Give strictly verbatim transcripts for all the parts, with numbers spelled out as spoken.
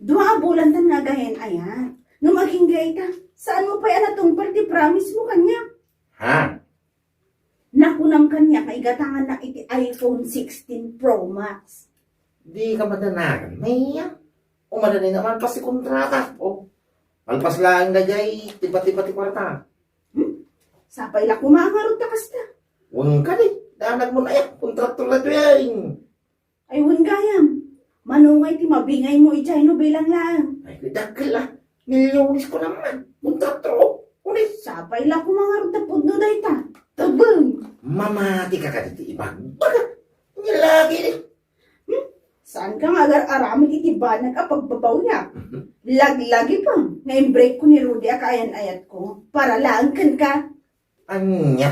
Dua a bulan tan nga agayan-ayat. Ngem agingga ita, saan mo pay a natungpal ti promise mo kaniak. Ha? Nakunam kaniak nga igatangannak iti iPhone sixteen Pro Max. Di ka madanagan, Maya. Umadani naman pa si kontrata. O, malpas laeng dagay, tiba-tiba ti kwarta. Hmm? Sapay la koma ngarud ta kasta. Wen kadi, danag mo na ya, kontraktor na tuwing. Ay, wen gayam. Mano nga iti mabingay mo idiay no bilang laeng? Ay, dakkel a. Milyones ko naman. Kontraktor, o. Ulit. Sapay la koma ngarud ta pudno dayta. Tabeng. Mamati ka kaditi ibagbaga. Nya lagi di. Hmm? Saan ka nga agar-aramid iti banag a pagbabawiak? Mhm. Laglagi pa nga in-break ko ni Rudy a kaayan-ayat ko para laeng kenka. Ania?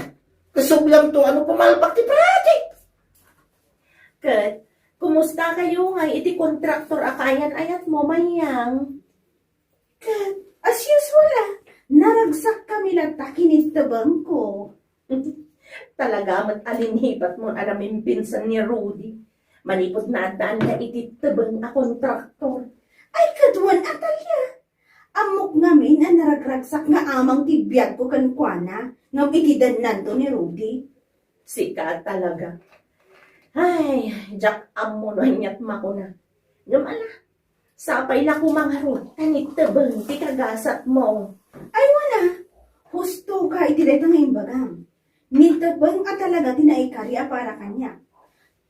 Kasublam to, ano, pumalpak ti project? Ket, kumusta kayo nga iti kontraktor a kaayan-ayat mo, Mayang? Ket, as usual, ah, naragsak kami latta ken ni Tabang ko. Talaga met a linipat mo a namimpinsan ni Rudy. Manipud naaddaanna iti Tabang a kontraktor. Ay, kaduan, Atalia. Ammok ngamin a naragragsak nga amang ti biagko kenkuana, ngem iti dennanto ni Rudy. Sika talaga. Ay, diak ammo no aniat makuna. Ngem ala, sapay la koma ngarud ta ni Tabang ti kagasatmo. Ay, wen a, husto ka iti dayta nga imbagam. Ni Tabang a talaga ti naikari a para kaniak.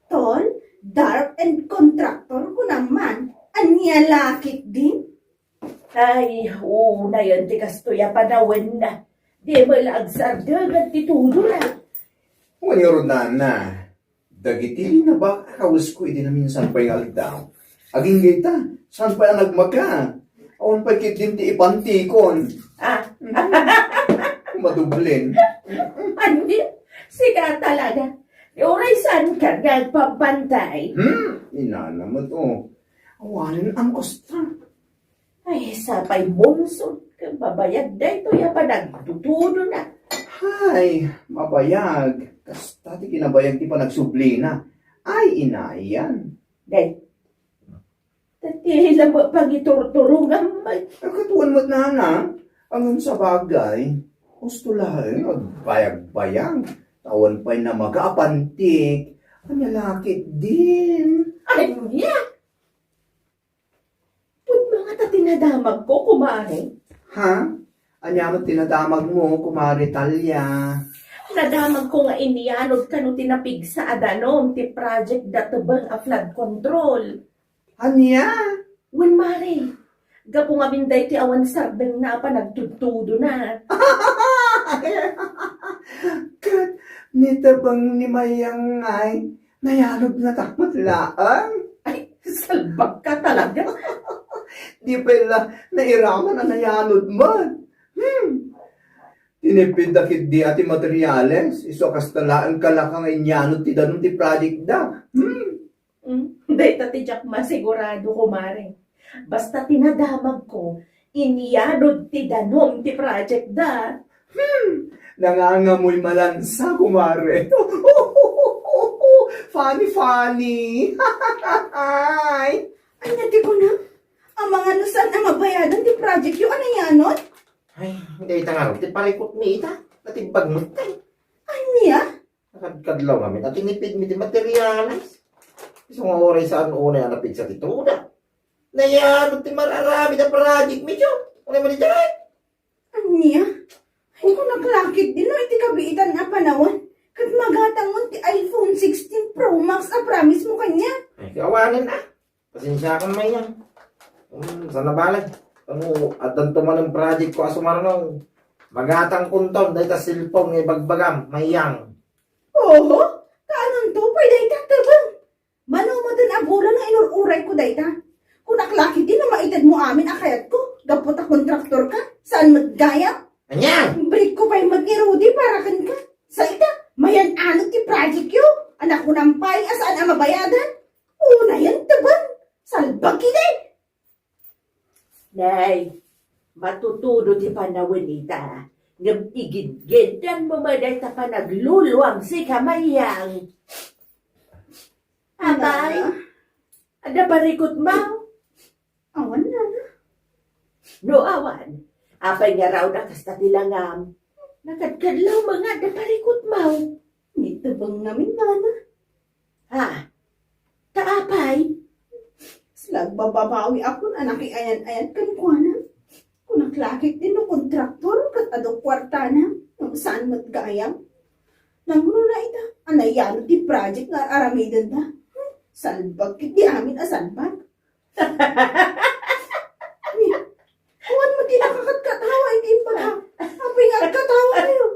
Tall, dark, and contractor, kunam man. Ania la ketdin? Ay, unayen ti kastoy a panawen. Di met la agsardeng ti tudona. Wen ngarud, nana, dagiti linabak a kawesko iti naminsan pay nga aldaw. Agingga ita, saan pay a nagmaka? Awan pay ketdin ti ipantikon. Ah. Madublen. Andi, sika talaga. Uray saan ka nga agpabantay? Hmm, inana met, o. Awanen a makastra. Ay, sapay bungsod ken babayag daytoy a panagtutudona. Hay, mabayag. Kasta ti kinabayag ti panagsublina. Ay, inayan. Day, daytoy la met pangiturturongam met. Ay, kaduan met, nana. Ngem sabagay, husto laeng agbayagbayag. Awan pay namaga a pantik. Ania la ketdin? Ania? Pudno ngata ti nadamagko, kumare. Ha? Ania met ti nadamagmo, Kumare Talia? Nadamagko nga inyanud kano ti napigsa a danum ti project da Tabang a flood control. Ania? Wen, mare. Gapu ngamin daytoy awan sardengna a panagtudtudona. Ket ni Tabang ni Mayang ngay, nayanod ngata met laeng. Ay, salbag ka talaga. Di pay la nairaman a nayanod met. Hmm. Tinipid da ketdi a ti materiales, isu a kasta laeng kalaka nga inyanod ti danum ti project da. Hmm. Hmm? Dayta ti diak masigurado, kumare. Basta ti nadamagko, inyanud ti danum ti project da. Hmm, nangangamoy malansa, kumare. Funny, funny. Ay. Ania ti kuna? Amangan no saan a mabayadan ti project yo a nayanod? Ay, dayta ngarud ti parikut mi ita. Natimbag mo ita. Ania? Nakadkadlaw ngamin a tinipid mi ti materials. Isu nga uray saan unay a napigsa ti tuda. Nayanod ti mar-aramid a project mi, Diyo. Unay man iti. Ania? Ay, kunak la ketdin no iti kabiitan a panawen, ket magatangmon ti iPhone sixteen Pro Max a promise mo kaniak. Ay, awanen a. Pasensiakan, Mayang. Hmm, sana bale. Ano, addanto manen project ko a sumarno. Magatangkonton dayta cellphone nga ibagbagam, Mayang. Oho, kaanonto pay dayta, Tabang? Mano met a bulan nga inur-uray ko dayta. Kunak la ketdi no maited mo amin a kayatko, gapu ta kontraktor ka, saan met gayam? Ania? Break ko pay met ni Rudy para kenka. Sa ita, mayan-anod ti project yo. Anak ko nampay a saan a mabayadan. Unayen, Tabang. Salbag iti. Nay, matutudo ti panawen ita. Ngem igidgeddan mo met dayta panagluluam, sika, Mayang. Apay, adda parikut mo? Awan, nana. No awan, apay ngarud a kasta ti langam? Nakadkadlaw nga adda parikutmo. Nitebeng ngamin, nana. Ha? Ta apay? Sika, agbababawiakon a nakiayan-ayan kenkuana. Kunak la ketdin no kontraktor ket adu kuartana, ngem saan met gayam. Nangruna ita, a nayanod ti project nga ar-aramidenda. Hmm, salbag ketdi amin a salbag. Awan met ti nakakatkatawa iti imbagak. Apay nga agkatawa kayo?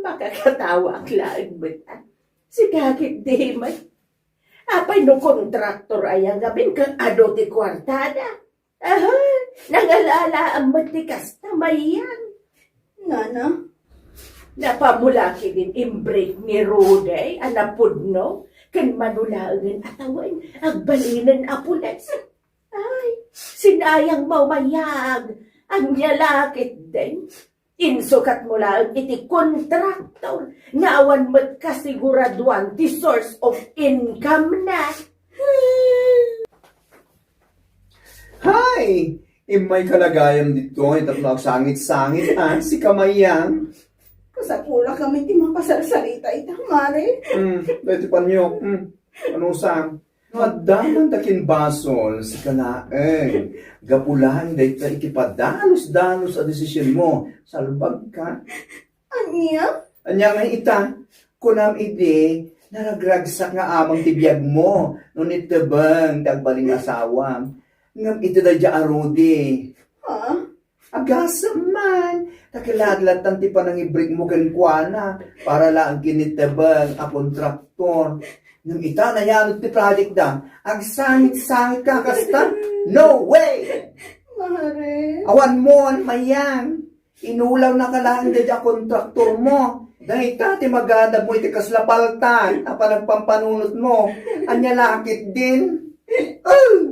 Makakatawaak laeng met, a. Sika ketdi met. Apay no kontraktor aya ngamin ket adu ti kuartada? Aha, nangala-alaam met ti kasta, Mayang. Nana? Napamula ketdin imbreak ni Rudy a napudno ken mano laengen a tawen, agbalinen a pulis. Ay, sinayangmo, Mayang. Ania la ketdin? Insukatmo laeng iti kontraktor nga awan met kasiguraduan ti source of income na. Hay! Immayka la gayam ditoy tapno agsangit-sangit, a, sika, Mayang. Kasapulan kami ti mapasarsarita ita, Mare. Hmm, daytoy panyo. Hmm, ano sa? No adda man ta kin basol, sika laeng. Gapu laeng dayta iti padalus-dalus a desisionmo, salbagka. Ania? Ania ngay ita? Kunam idi, naragragsak nga amang ti biagmo no nitebeng ti agbalin nga asawam. Ngem iti daydiay a Rudy. Ha? Agasem man, ta kailangan lattan ti panangibreakmo kenkuana para laeng ken nitebeng a kontraktor. Ngem ita, nayanod ti project da. Agsangit-sangit ka kasta? No way! Mare. Awan mo, Mayang. Inulaw na ka laeng daydiay a kontraktor mo. Dayta ti maganabmo iti kasla paltan a panagpampanunotmo. Ania la ketdin? Oh!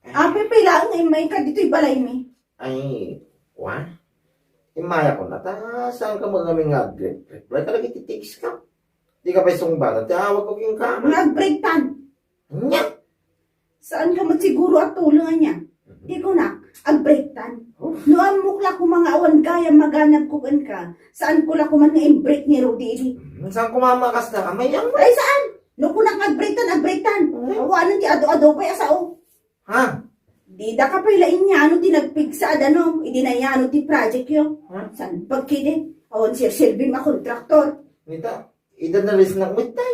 Apay pay laeng nga immayka ditoy balaymi? Ay, wa? Immayak unay ta, saan ka man ngamin nga ag-reply? Talaga iti text ka. Di ka pay sungbaten ti awag ko kenka. Nga ag-breaktan. Nya? Saan ka met siguro a tulong ania? Mhm. Di ko na, ag-breaktan. Oh. No ammok la koma nga awan gayam maganabko kenka, saan ko la koma nga imbreak ni Rudy idi. Mhm. Saan ko mamakasta ka? Mayang mo. Ay, saan? No kunak ag-breaktan, ag-breaktan. Mhm. Awanen ti adu-adu pay a sao. Ha? Dida ka pay la inyano ti nagpigsa a danum, idi nayanod ti project yo. Ha? Salbag ketdi, awan serserbim a kontraktor. Nita, idadanesnak met tay.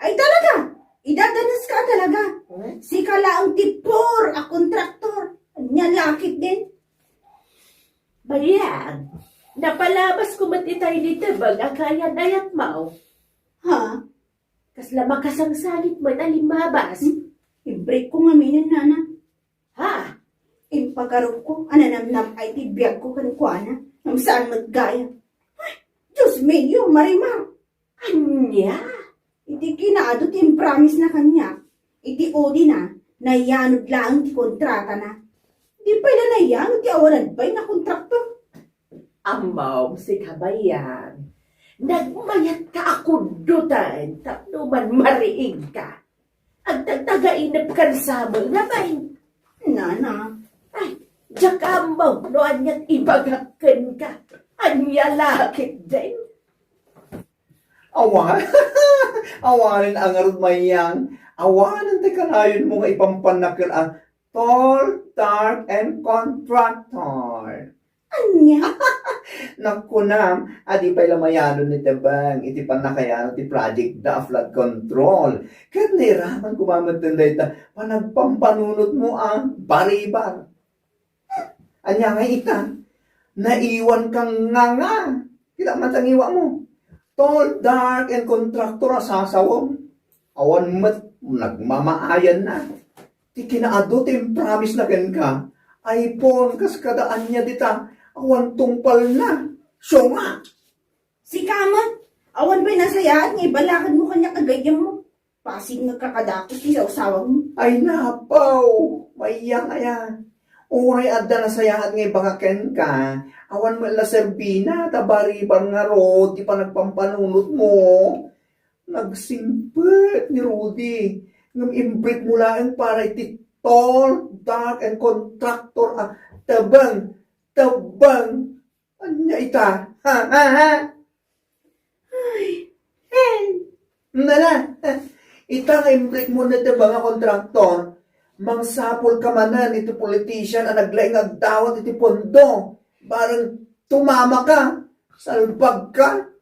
Ay talaga! Idadaneska talaga. Hmm? Sika laeng ti poor a kontraktor. Ania la ketdin? Mayang, napalabas ko met itay nitebeng a kaayan-ayatmo. Ha? Kasla makasangsangit met a limmabas. Hmm? Imbreak ko ngaminen, nana. Ha? Impagarupko a nanamnam-ay ti biagko kenkuana, ngem saan met gayam. Ay, Dios mio, Marimar! Ania? Iti kinaadu ti impromisena kaniak, iti udina, nayanod laeng ti kontratana. Di pay la nayanod ti awan agbayag a kontraktor. Ammom, sika, Mayang, nagmayatka a kuddoten tapno man mariingka. Agtagtagainepkan sa met ngamin. Nana. Ay, diak ammo no aniat ibagak kenka. Ania la ketdin? Awan, awanen a ngarud, Mayang. Awanen ti kanayonmo nga ipampannak ken a tall, dark, and contractor. Ania? Nakunam a di pay la mayanod nitebeng iti pannakayanod ti project da a flood control. Ket nairaman koma metten dayta panagpampanunotmo a baribar. Ania ngay ita? Naiwan kang nganga. Kita man ta ngiwatmo. Tall, dark, and contractor a sasawem. Awan met nagmamaayanna. Ti kinaadu ti impromisena kenka, iPhone, kas kada ania dita, awan tungpalna. Siunga! Sika met, awan pay nasayaat nga ibalakadmo kaniak a gayyemmo. Pasingekka kadakes ti sawsawagmo. Ay, napaw! Mayang aya. Uray adda nasayaat nga ibagak kenka, awan met la serbina, ta baribar ngarud ti panagpampanunotmo. Nagsingpet ni Rudy, ngem imbreakmo laeng para iti tall, dark, and contractor a tebeng, tebeng. Ania ita? Ha, ha, ha? Ay, hey! Nala, ita nga imrikmo na tebeng a contractor, mangsapul ka manen iti politician a naglaing agdawat iti pondo. Bareng tumama ka, salbag ka.